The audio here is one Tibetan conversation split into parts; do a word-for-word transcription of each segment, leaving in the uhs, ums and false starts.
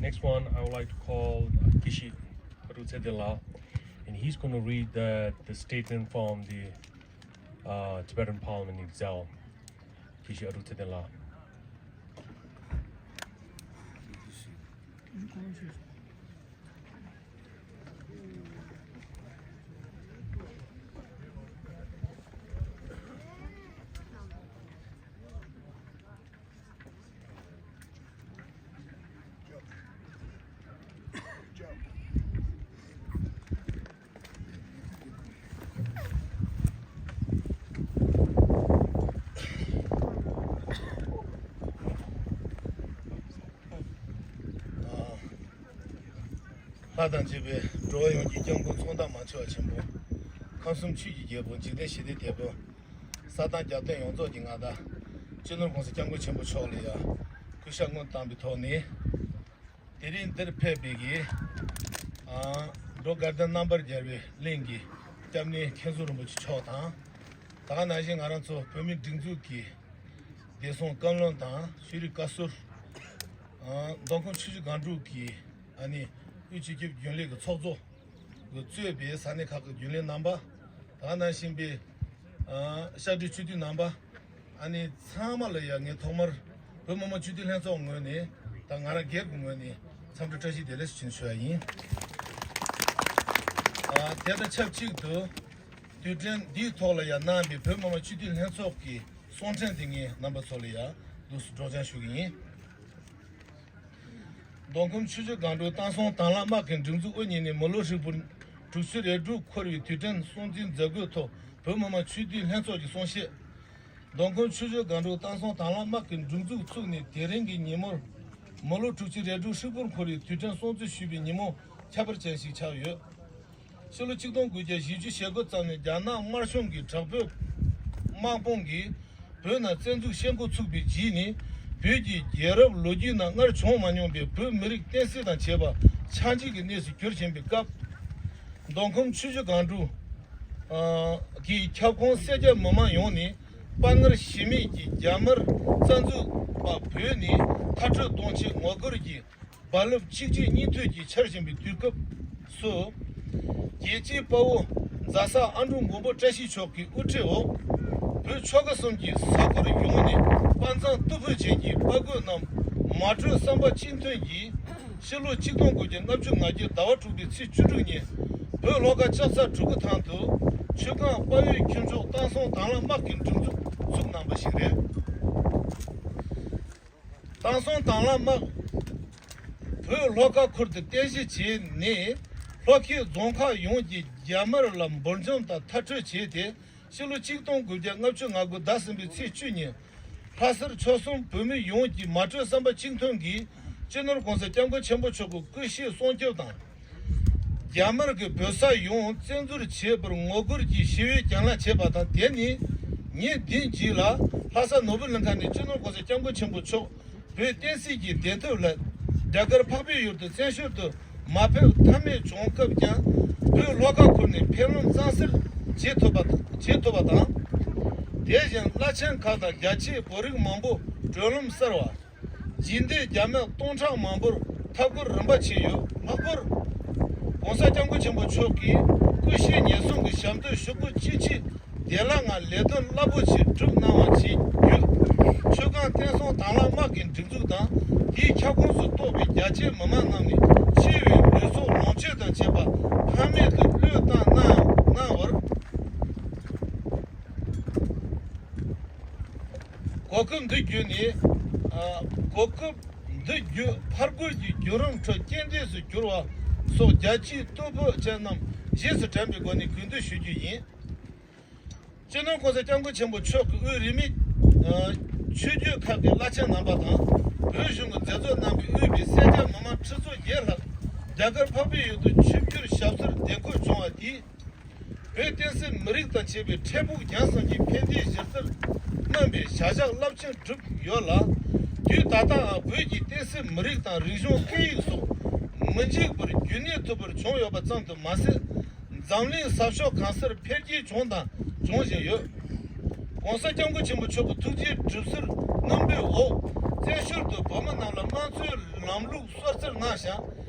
Next one, I would like to call uh, Kishi Arutsete La, and he's going to read the, the statement from the uh, Tibetan Parliament in Exile. Kishi Arutsete La. ལྷ་དང་བཅས་པའི་འགྲོ་བ་ཡོངས་ཀྱི་སྐྱབས་མགོན་ཚོགས་བདག་མ་ཆེ་བ་ཆེན་པོ། ཁམས་གསུམ་ཆོས་ཀྱི་རྒྱལ་པོ། འཇིག་རྟེན་ཞི་བདེའི་དེད་དཔོན། ས་དང་རྒྱལ་བསྟན་ཡོངས་རྫོགས་ཀྱི་མངའ་བདག་སྤྱི་ནོར་༸གོང་ས་༸སྐྱབས་མགོན་ཆེན་པོ་མཆོག་ལ་ཡང་གུས་ཞབས་སྔོན་བཏང་བའི་ཐོག་ནས། དེ་རིང་འདིར་ཕེབས་པའི་གི་ཨ་འབྲུག་དགའ་ལྡན་རྣམ་པར་རྒྱལ་བའི་གླིང་གི་སྐྱབས་གནས་མཁན་ཟུར་རིན་པོ་ཆེ་མཆོག་དང་། ད་ག་ནང་བཞིན་ང་རང་ཚོ་བོད་མིའི་སྒྲིག་འཛུགས་ཀྱི་བདེ་སྲུང་བཀའ་བློན་དང་ཤེས་རིག་བཀའ་ཟུར། ཨ་མདོ་ཁམས་ཆུ་བཞི་སྒང་དྲུག་གི་ཨ་ནི་དབུས་སྤྱི་ཁྱབ་རྒྱུན་ལས་ཀྱི་ཚོགས་གཙོ་གིས་གཙོས་པའི་ས་གནས་ཁག་གི་རྒྱུན་ལས་རྣམ་པ། ད་ག་ནང་བཞིན་པའི་ཨ་ཤར་སྒྲིལ་སྤྱི་འཐུས་རྣམ་པ། ཨ་ནི་ཚང་མ་ལ་ཡང་ངས་ཐོག་མར་བོད་མི་མང་སྤྱི་འཐུས་ལྷན་ཚོགས་ངོས་ནས་དང་ང་རང་སྒེར་གྱི་ངོས་ནས་འཚམས་འདྲི་བཀྲ་ཤིས་བདེ་ལེགས་ཞུ་ཞུ་བ་ཡིན། ཨ་དེ་དང་ཆབས་ཅིག་ཏུ་དུས་དྲན་འདིའི་ཐོག་ལ་ཡང་གནང་བའི་བོད་མི་མང་སྤྱི་འཐུས་ལྷན་ཚོགས་ཀྱི་གསུང་འཕྲིན་དེ་ངས་རྣམ་པ་ཚོ་ལ་ཡང་ལུགས་སུ་སྒྲོག་སྦྱང་ཞུ་གི་ཡིན། མདོ་ཁམས་ཆུ་བཞི་སྒང་དྲུག་བསྟན་སྲུང་དྭང་བླངས་དམག་གི་སྒྲིག་འཛུགས་དབུ་བརྙེས་ནས་མི་ལོ་ཧྲིལ་པོ་དྲུག་ཅུ་རེ་དྲུག་འཁོར་བའི་དུས་དྲན་སྲུང་བརྩིའི་མཛད་སྒོའི་ཐོག་བོད་མི་མང་སྤྱི་འཐུས་ལྷན་ཚོགས་ཀྱི་གསུང་བཤད། མདོ་ཁམས་ཆུ་བཞི་སྒང་དྲུག་བསྟན་སྲུང་དྭང་བླངས་དམག་གི་སྒྲིག་འཛུགས་བཙུགས་ནས་དེ་རིང་གི་ཉིན་མོར་མི་ལོ་དྲུག་ཅུ་རེ་དྲུག་ཧྲིལ་པོར་འཁོར་བའི་དུས་དྲན་སྲུང་བརྩི་ཞུས་པའི་ཉིན་མོ་ཁྱད་པར་ཅན་ཞིག་ཆགས་ཡོད། ཕྱི་ལོ་ཆིག་སྟོང་དགུ་བརྒྱ་བཞི་བཅུ་ཞེ་དགུ་ཙམ་ནས་རྒྱ་ནག་དམར་གཞུང་གི་དྲག་པོའི་དམག་དཔུང་གིས་བོད་ནང་བཙན་འཛུལ་བྱེད་འགོ་ཚུགས་པའི་རྗེས་ནས་བོད་ཀྱི་རྒྱལ་རབས་ལོ་རྒྱུས་ནང་སྔར་བྱུང་མ་མྱོང་པའི་བོད་མི་རིགས་བསྟན་སྲིད་དང་བཅས་པ་ཆགས་འཇིག་གི་གནས་སུ་གྱུར་བཞིན་པའི་སྐབས། མདོ་ཁམས་ཆུ་བཞི་སྒང་དྲུག་གི་ཁྱབ་ཁོངས་སེར་སྐྱ་མི་མང་ཡོངས་ནས་དཔའ་ངར་ཞུམ་མེད་ཀྱིས་རྒྱ་དམར་བཙན་འཛུལ་པ་བོད་ནས་མཐར་སྐྲོད་གཏོང་ཆེད་ངོ་རྒོལ་གྱི་རྦ་རླབས་གཅིག་རྗེས་གཉིས་མཐུད་ཀྱིས་འཆར་བཞིན་པའི་དུས་སྐབས་སུ། རྒྱལ་གཅེས་དཔའ་བོ་མཛའ་བཟའ་ཨ་འབྲུག་མགོན་པོ་བཀྲ་ཤིས་མཆོག་གི་དབུ་ཁྲིད་འོག་བོད་ཆོལ་ཁ་གསུམ་གྱི་ས་ཁུལ་ཡོངས་ནས་དཔའ་མཛངས་རྟུལ་ཕོད་ཅན་གྱི་དཔའ་རྒོད་རྣམས་མ་གྲོས་བསམ་པ་གཅིག་མཐུན་གྱིས་ཕྱི་ལོ་ཆིག་སྟོང་དགུ་བརྒྱ་ལྔ་བཅུ་ང་བརྒྱད་ཟླ་བ་དྲུག་པའི་ཚེས་བཅུ་དྲུག་ཉིན་བོད་ལྷོ་ཁ་ལྕགས་རྩ་གྲུ་གུ་ཐང་དུ་ཆུ་སྒང་དཔའ་བོའི་ཁྱུ་མཆོག་བསྟན་སྲུང་དྭང་བླངས་དམག་གི་སྒྲིག་འཛུགས་བཙུགས་གནང་པ་ཞིག་རེད། བསྟན་སྲུང་དྭང་བླངས་དམག་བོད་ལྷོ་ཁ་ཁུལ་དུ་རྟེན་གཞི་བྱས་ནས་ལྷོ་ཁའི་རྫོང་ཁག་ཡོངས་ཀྱི་རྒྱ་དམར་ལ་འབུར་འཇོམས་དང་མཐར་སྐྲོད་བྱས་ཏེ། ཕྱི་ལོ་ཆིག་སྟོང་དགུ་བརྒྱ་ལྔ་བཅུ་ང་དགུ་ཟླ་གསུམ་པའི་ཚེས་བཅུ་ཉིན་ལྷ་སར་ཆོལ་གསུམ་བོད་མི་ཡོངས་ཀྱིས་མ་གྲོས་བསམ་པ་གཅིག་མཐུན་གྱིས་སྤྱི་ནོར་༸གོང་ས་༸སྐྱབས་མགོན་ཆེན་པོ་མཆོག་གི་སྐུ་ཕྱྭའི་སྲུང་སྐྱོབ་དང་། རྒྱ་དམར་གྱིས་བོད་ས་ཡོངས་བཙན་འཛུལ་བྱས་པར་ངོ་རྒོལ་གྱིས་ཞི་བའི་གྱེན་ལངས་བྱས་པ་དང་། དེ་ནས་ཉིན་བདུན་རྗེས་ལ་ལྷ་ས་ནོར་བུ་གླིང་ཁ་ནས་སྤྱི་ནོར་༸གོང་ས་༸སྐྱབས་མགོན་ཆེན་པོ་མཆོག་བོད་བསྟན་སྲིད་ཀྱི་བདེན་མཐའི་སླད་རྒྱ་གར་འཕགས་པའི་ཡུལ་དུ་བཙན་བྱོལ་དུ་མ་ཕེབས་ཐབས་མེད་བྱུང་སྐབས་ཀྱང་བོད་ལྷོ་ཁ་ཁུལ་ནས་ཕེབས་ལམ་གཙང་སེལ་བྱེད་ཐུབ་པ་བྱེད་ཐུབ་པ་དང་། དེ་བཞིན་བླ་ཆེན་ཁག་དང་རྒྱ་ཆེའི་བོད་རིགས་མང་པོ་བགྲོད་ལམ་གསར་བ། རྗེས་འདེད་རྒྱ་མི་སྟོང་ཕྲག་མང་པོར་འཐབ་རྒོལ་རིམ་པ་བྱས་ཡོད། ལྷག་པར་༸གོང་ས་༸སྐྱབས་མགོན་ཆེན་པོ་མཆོག་གིས་སྐུ་ཕྱྭའི་ཉེན་སྲུང་གི་ཞབས་འདེགས་ཞུ་སྒོ་ཅི་མཆིས་བདེ་བླག་ངང་ལས་དོན་རླབས་པོ་ཆེ་བསྒྲུབས་གནང་བ་བཅས་བརྒྱུད། ཆུ་སྒང་བསྟན་སྲུང་དྭང་བླངས་དམག་གི་སྒྲིག་འཛུགས་དང་དེའི་ཁྱབ་ཁོངས་སུ་གཏོགས་པའི་རྒྱ་ཆེའི་མི་མང་རྣམས་ནས་ཆེ་བའི་ལུས་སྲོག་ལོངས་སྤྱོད་དང་བཅས་པ་ཕངས་མེད་དུ་བློས་བཏང་གནང་གནང་བར། གོ་སྐབས་འདི་བརྒྱུད་ནས། ཨ། གོ་སྐབས་འདི་བརྒྱུད་ཕར་རྒོལ་གྱི་བརྒྱུད་རིམ་ཁྲོད་རྐྱེན་འདས་སུ་གྱུར་བ་སོགས་རྒྱལ་གཅེས་རྟུལ་ཕོད་ཅན་རྣམས་རྗེས་སུ་དྲན་པའི་སྒོ་ནས་གུས་འདུད་ཞུ་རྒྱུ་ཡིན། སྤྱི་ནོར་༸གོང་ས་༸སྐྱབས་མགོན་ཆེན་པོ་མཆོག་གིས་དབུས་རིས་མེད་ཆོས་བརྒྱུད་ཁག་གི་བླ་ཆེན་རྣམ་པ་དང་བོད་གཞུང་གི་མཛད་གཙོ་རྣམ་པས་དབུས་པའི་སེར་སྐྱ་མི་མང་ཁྲི་ཚོ་བརྒྱད་ལྷག་རྒྱ་གར་འཕགས་པའི་ཡུལ་དུ་ཆིབས་བསྒྱུར་ཞབས་སོར་བདེ་འཁོད་བྱུང་བ་དེས། བོད་བསྟན་སྲིད་མི་རིགས་དང་བཅས་པའི་འཕྲལ་ཕུགས་རྒྱང་གསུམ་གྱི་ཕན་བདེའི་གཞི་རྩར་སྣོན་པའི་བྱ་གཞག་རླབས་ཆེན་བསྒྲུབས་ཡོད་ལ། དུས་ད་ལྟའང་བོད་ཀྱི་བསྟན་སྲིད་མི་རིགས་དང་རིག་གཞུང་སྐད་ཡིག་སོགས་མི་འཇིག་པར་རྒྱུན་གནས་ཐུབ་པར་བྱུང་ཡོད་པ་ཙམ་དུ་མ་ཟད། འཛམ་གླིང་ས་ཕྱོགས་གང་སར་འཕེལ་རྒྱས་བྱུང་དང་འབྱུང་བཞིན་ཡོད། ༸གོང་ས་༸སྐྱབས་མགོན་ཆེན་པོ་མཆོག་གི་ཐུགས་རྗེའི་གྲིབ་བསིལ་རྣམ་པའི་འོག་ བཙན་བྱོལ་དུ་བོད་མི་རྣམས་ལ་དམངས་གཙོའི་ལམ་ལུགས་གསར་བརྩི་གནང་ཞིང་།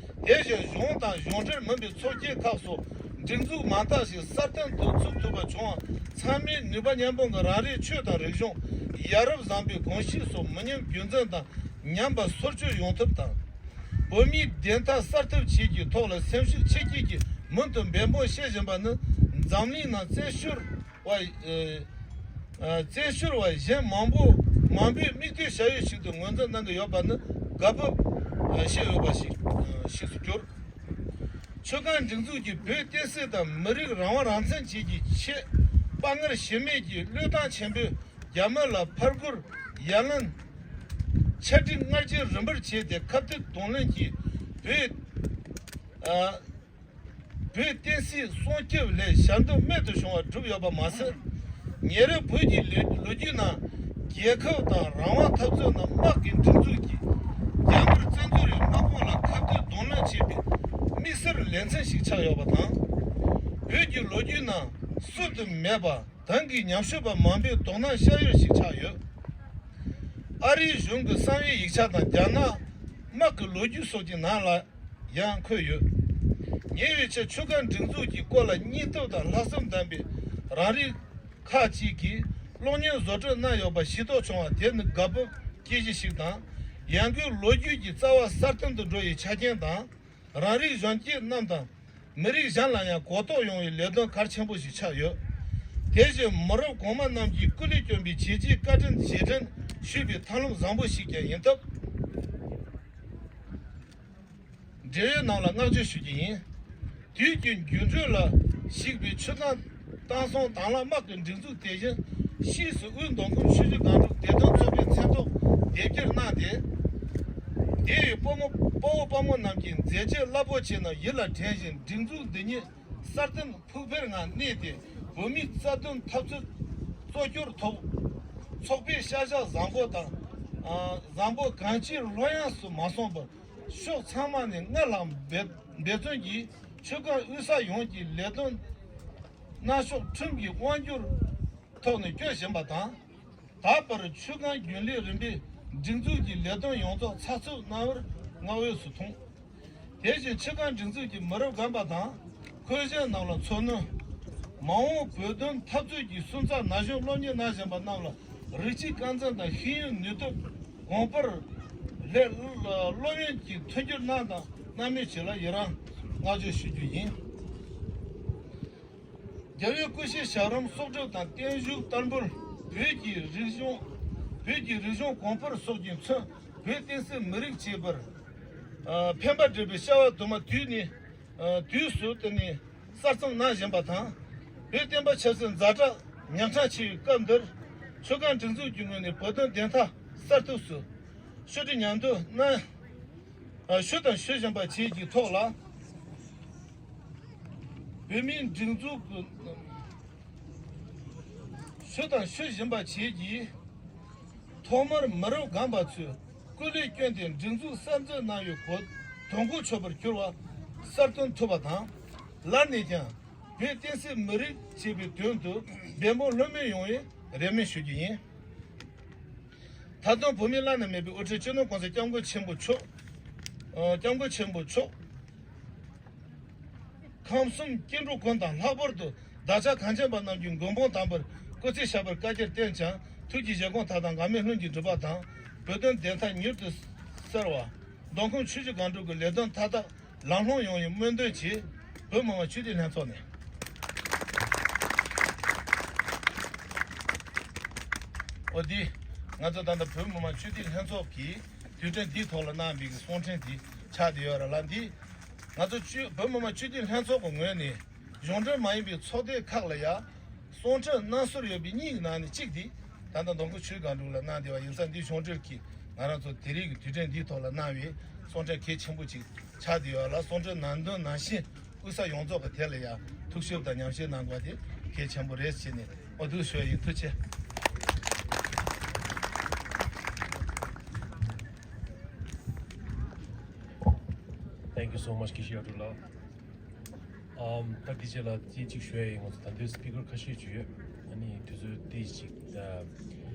དེ་བཞིན་གཞུང་དང་གཞུང་འབྲེལ་མིན་པའི་ཚོགས་སྐྱིད་ཁག་སོགས་སྒྲིག་འཛུགས་མང་དག་ཞིག་གསར་གཏོད་དུ་བཙུགས་ཐུབ་པ་བྱུང་བ། ཚང་མས་ནུས་པ་མཉམ་སྤུངས་ཀྱིས་རང་རེའི་ཆོས་དང་རིག་གཞུང་། ཡ་རབས་བཟང་པོའི་གོམས་གཤིས་སོགས་མི་ཉམས་རྒྱུན་འཛིན་དང་ཉམས་པ་སོར་ཆུད་ཡོང་ཐབས་དང་། བོད་མིའི་བདེན་མཐའ་གསལ་ཐབས་བཅས་ཀྱི་ཐོག་ལ་སེམས་ཤུགས་ཆེ་བསྐྱེད་ཀྱིས་མུ་མཐུད་འབད་འབུངས་བྱེད་བཞིན་པ་ནི། འཛམ་གླིང་ནང་བཙན་བྱོལ་བ། ཨ། བཙན་བྱོལ་བ་གཞན་མང་པོ་མང་པོས་མིག་ལྟོས་བྱ་ཡུལ་ཞིག་ཏུ་ངོས་འཛིན་གནང་གི་ཡོད་པ་ནི་དགའ་སྤོབས་བྱེད་འོས་པ་ཞིག་ཞིག་ཏུ་གྱུར། ཆོལ་ཁ་སྒྲིག་འཛུགས་ཀྱིས་བོད་བསྟན་སྲིད་དང་མི་རིགས་རང་དབང་རང་བཙན་བཅས་ཀྱི་ཆེད་དཔའ་ངར་ཞུམ་མེད་ཀྱིས་བློས་བཏང་ཆེན་པོས་རྒྱ་མི་ལ་ཕར་རྒོལ། ཡ་ལན། ཕྱར་གྲུ་སྔར་བརྗེ་རིམ་པར་བྱས་ཏེ་ཁ་གཏད་གདོང་ལེན་གྱིས་བོད། ཨ། བོད་བསྟན་སྲིད་སྲུང་སྐྱོབ་སླད་ཞབས་འདེགས་རྨད་དུ་བྱུང་བ་བསྒྲུབས་ཡོད་པ་མ་ཟད། ཉེ་རབས་བོད་ཀྱི་ལོ་ལོ་རྒྱུས་ནང་རྒྱལ་ཁབ་དང་རང་དབང་འཐབ་རྩོད་ནང་དམག་གི་སྒྲིག་འཛུགས་ཀྱིས་རྒྱ་དམར་བཙན་འཛུལ་བའི་དམག་དཔུང་ལ་ཁ་གཏད་གདོང་ལེན་བྱས་པའི་དམིགས་བསལ་ལེ་ཚན་ཞིག་ཆགས་ཡོད་པ་དང་། བོད་ཀྱི་ལོ་རྒྱུས་ནང་བསུབ་ཏུ་མེད་པ་དེང་གི་ཉམས་ཞིབ་པ་མང་པོའི་དོ་སྣང་བྱ་ཡུལ་ཞིག་ཆགས་ཡོད། ཨ་རིའི་གཞུང་གི་གསང་བའི་ཡིག་ཆ་དང་རྒྱ་ནག་དམག་གི་ལོ་རྒྱུས་སོགས་ཀྱི་ནང་ལ་ཡང་འཁོད་ཡོད། ཉེ་བའི་ཆར་ཆོལ་ཁ་སྒྲིག་འཛུགས་ཀྱི་སྐོར་ལ་སྙིང་སྟོབས་དང་ལྷག་བསམ་ལྡན་པའི་རང་རིགས་ཁག་ཅིག་གིས་གློག་བརྙན་བཟོ་སྐྲུན་གནང་ཡོད་པ་ཤེས་རྟོགས་བྱུང་བ་དེ་ནི་དགའ་སྤོབས་སྐྱེ་གཞི་ཞིག་དང་། ཡང་སྒོས་ལོ་རྒྱུས་ཀྱི་རྩ་བ་གསར་གཏོད་དུ་འགྲོ་བའི་ཆ་རྐྱེན་དང་། རང་རིགས་གཞོན་སྐྱེས་རྣམས་དང་། མི་རིགས་གཞན་ལ་ཡང་གོ་རྟོགས་ཡོང་བའི་ལས་དོན་གལ་ཆེན་པོ་ཞིག་ཆགས་ཡོད། དེ་བཞིན་མི་རབས་གོང་མ་རྣམས་ཀྱིས་སྐུ་ལས་བསྐྱོན་པའི་བྱས་རྗེས་བཀའ་དྲིན་རྗེས་དྲན་ཞུས་པའི་ཐབས་ལམ་བཟང་པོ་ཞིག་ཀྱང་ཡིན་སྟབས། འབྲེལ་ཡོད་རྣམས་ལ་བསྔགས་བརྗོད་ཞུ་རྒྱུ་ཡིན། དུས་ཀྱི་འགྱུར་འགྲོས་ལ་གཞིགས་པའི་ཆུ་སྒང་བཏང་སོང་དང་བླངས་དམག་གི་སྒྲིག་འཛུགས་དེ་བཞིན་ཕྱིས་སུ་དབུས་མདོ་ཁམས་ཆུ་བཞི་སྒང་དྲུག་བདེ་དོན་ཚོགས་པའི་མཚན་ཐོག་དེབ་སྐྱེལ་གནང་སྟེ། འདས་པའི་དཔའ་མོ་དཔའ་བོ་དཔའ་མོ་རྣམས་ཀྱི་མཛད་རྗེས་རླབས་པོ་ཆེ་རྣམས་ཡིད་ལ་དྲན་བཞིན་སྒྲིག་འཛུགས་འདི་ཉིད་གསར་གཏོད་ཕུགས་འཕེར་ངང་གནས་ཏེ་བོད་མིའི་རྩ་དོན་འཐབ་རྩོད་གཙོ་གྱུར་ཐོག་ཚོགས་པའི་བྱ་གཞག་བཟང་པོ་དང་། ཨ། བཟང་པོ་གང་ཅིར་ལྷོད་ཡངས་སུ་མ་སོང་བར་ཕྱོགས་ཚང་མ་ནས་སྔར་ལྷག་འབད་འབད་བརྩོན་གྱིས་ཆོལ་ཁ་དབུས་ས་ཡོངས་ཀྱི་ལས་དོན་གནང་ཕྱོགས་ཁྲིམས་ཀྱི་དབང་སྒྱུར་ཐོག་ནས་སྐྱོད་བཞིན་པ་དང་། ད་བར་ཆུ་སྒང་རྒྱུན་ལས་རིམ་པའི་སྒྲིག་འཛུགས་ཀྱི་ལས་དོན་ཡོངས་རྫོགས་ཚགས་ཚུད་གནང་བར་བསྔགས་འོས་སུ་མཐོང་། དེ་བཞིན་ཆུ་སྒང་སྒྲིག་འཛུགས་ཀྱི་མི་རབས་རྒན་པ་དང་འཁོས་ཞན་རྣམས་ལ་འཚོ་སྣོན། མ་འོངས་བོད་དོན་འཐབ་རྩོད་ཀྱི་སོན་རྩ་ན་གཞོན་སློབ་གཉེར་གནང་བཞིན་པ་རྣམས་ལ་རིགས་གཅིག་རྐང་འཛིན་དང་ཤེས་ཡོན་ནུས་སྟོབས་གོང་སྤེལ་སླད་སློབ་ཡོན་གྱི་མཐུན་འགྱུར་གནང་དང་གནང་མུས་བཅས་ལ་ཡི་རང་བསྔགས་བརྗོད་ཞུ་རྒྱུ་ཡིན། རྒྱལ་བའི་སྐུ་ཕྱྭའི་ཞབས་རིམ་གསོག་སྒྲུབ་དང་བརྟན་བཞུགས་བསྟར་འབུལ། བོད་ཀྱི་རིག་གཞུང་། བོད་ཀྱི་རིག་གཞུང་གོང་འཕེལ་སོགས་ཀྱིས་མཚོན་བོད་བསྟན་སྲིད་མི་རིགས་བཅས་པར། ཨ། ཕན་པ་སྒྲུབ་པའི་བྱ་བ་དུ་མ་དུས་ནས། ཨ། དུས་སུ་དེ་ནས་གསར་རྩོམ་གནང་བཞིན་པ་དང་། བོད་བསྟན་པ་ཆབ་སྲིད་ཛ་དྲག་ཉམས་ཆག་ཆེ་བའི་སྐབས་འདིར་ཆུ་སྒང་སྒྲིག་འཛུགས་ཀྱི་ངོས་ནས་བོད་དོན་བདེན་མཐའ་གསལ་ཐུབ་སུ་ཞུ་སྒྲིག་ཉམས་འདོན་གནང་། ཞུ་དང་ཞུ་བཞིན་པ་བཅས་ཀྱི་ཐོག་ལ། བོད་མིའི་སྒྲིག་འཛུགས་ཀྱི་ཞུ་དང་ཞུ་བཞིན་པ་བཅས་ཀྱིས་ཐོག་མར་མི་རབས་རྒན་པ་ཚོས་སྐུ་ལས་བསྐྱོན་ཏེ་སྒྲིག་འཛུགས་གསར་འཛུགས་གནང་བའི་གོ་དོན་གོ་ཆོད་པར་གྱུར་བ་གསར་གཏོད་ཐུབ་པ་དང་། ལར་ནས་ཀྱང་བོད་བསྟན་སྲིད་མི་རིགས་ཅེས་པའི་དོན་དུ་འབད་འབུངས་ལྷོད་མེད་ཡོང་བའི་རེ་སྨོན་ཞུ་རྒྱུ་ཡིན། མཐའ་དོན་བོད་མིའི་བླ་ན་མེད་པའི་དབུ་ཁྲིད་སྤྱི་ནོར་༸གོང་ས་༸སྐྱབས་མགོན་ཆེན་པོ་མཆོག་ཨ། སྐྱབས་མགོན་ཆེན་པོ་མཆོག་ཁམས་གསུམ་སྐྱེ་འགྲོ་ཀུན་དང་ལྷག་པར་དུ་བདག་ཅག་གངས་ཅན་པ་རྣམས་ཀྱི་མགོན་དཔུང་དམ་པར་སྐུ་ཚེ་ཞབས་པད་བསྐལ་བརྒྱར་བརྟན་ཅིང་། ཐུགས་ཀྱི་བཞེད་དགོངས་མཐའ་དག་འགག་མེད་ལྷུན་གྱིས་འགྲུབ་པ་དང་། བོད་དོན་བདེན་མཐའ་མྱུར་དུ་གསལ་བ། མདོ་ཁམས་ཆུ་བཞི་སྒང་དྲུག་གི་ལས་དོན་མཐའ་དག་ལམ་ལྷོང་ཡོང་བའི་སྨོན་འདུན་གྱིས། བོད་མི་མང་སྤྱི་འཐུས་ལྷན་ཚོགས་ནས། འོ་འདི། ང་ཚོ་ད་ལྟ་བོད་མི་མང་སྤྱི་འཐུས་ལྷན་ཚོགས་ཀྱིས་དུས་དྲན་འདིའི་ཐོག་ལ་གནང་བའི་གསུང་འཕྲིན་འདི་ཆགས་བསྡད་ཡོད་རེད་ལ། འདི་ང་ཚོ་སྤྱི་བོད་མི་མང་སྤྱི་འཐུས་ལྷན་ཚོགས་ཀྱི་ངོས་ནས་གཞུང་འབྲེལ་མ་ཡིན་པའི་ཚོགས་སྡེ་ཁག་ལ་ཡང་གསུང་འཕྲིན་གནང་སྲོལ་ཡོད་པའི་གཉིས་ཀྱི་ནང་ནས་གཅིག་འདི་ད་ལྟ་མདོ་ཁམས་ཆུ་བཞི་སྒང་དྲུག་ལ་གནང་བསྡད་པ་ཡིན་ཙང་། འདི་གཞུང་འབྲེལ་གྱིས་ང་རང་ཚོ་དེ་རིང་གི་དུས་དྲན་འདིའི་ཐོག་ལ་གནང་བའི་གསུང་འཕྲིན་གལ་ཆེན་པོ་ཅིག་ཆགས་བསྡད་ཡོད་ལ། གསུང་འཕྲིན་ནང་དོན་ནང་བཞིན་དབུས་ས་ཡོངས་རྫོགས་ཀྱི་དེ་ལ་ཡང་ཐུགས་ཞིབ་དང་ཉམས་ཞིབ་གནང་དགོས་པ་དེ་གལ་ཆེན་པོ་རེད་ཟེར་ནས་འོ་འདུག་ཞུ་ཡ་ཡིན། ཐུགས་རྗེ་ཆེ། Thank you so much, Kishi Atul ལགས། ཨམ། ད་འདི་རྗེས་ལ་དེ་གཅིག་ཞུ་ཡ་ཡིན། ང་ཚོ་ད་ལྟའི་སི་པི་ཀར་ཁ་ཤས་ཅིག་ཡོད། ཨ་ནི་དུས་ཚོད་དེ་གཅིག་ད་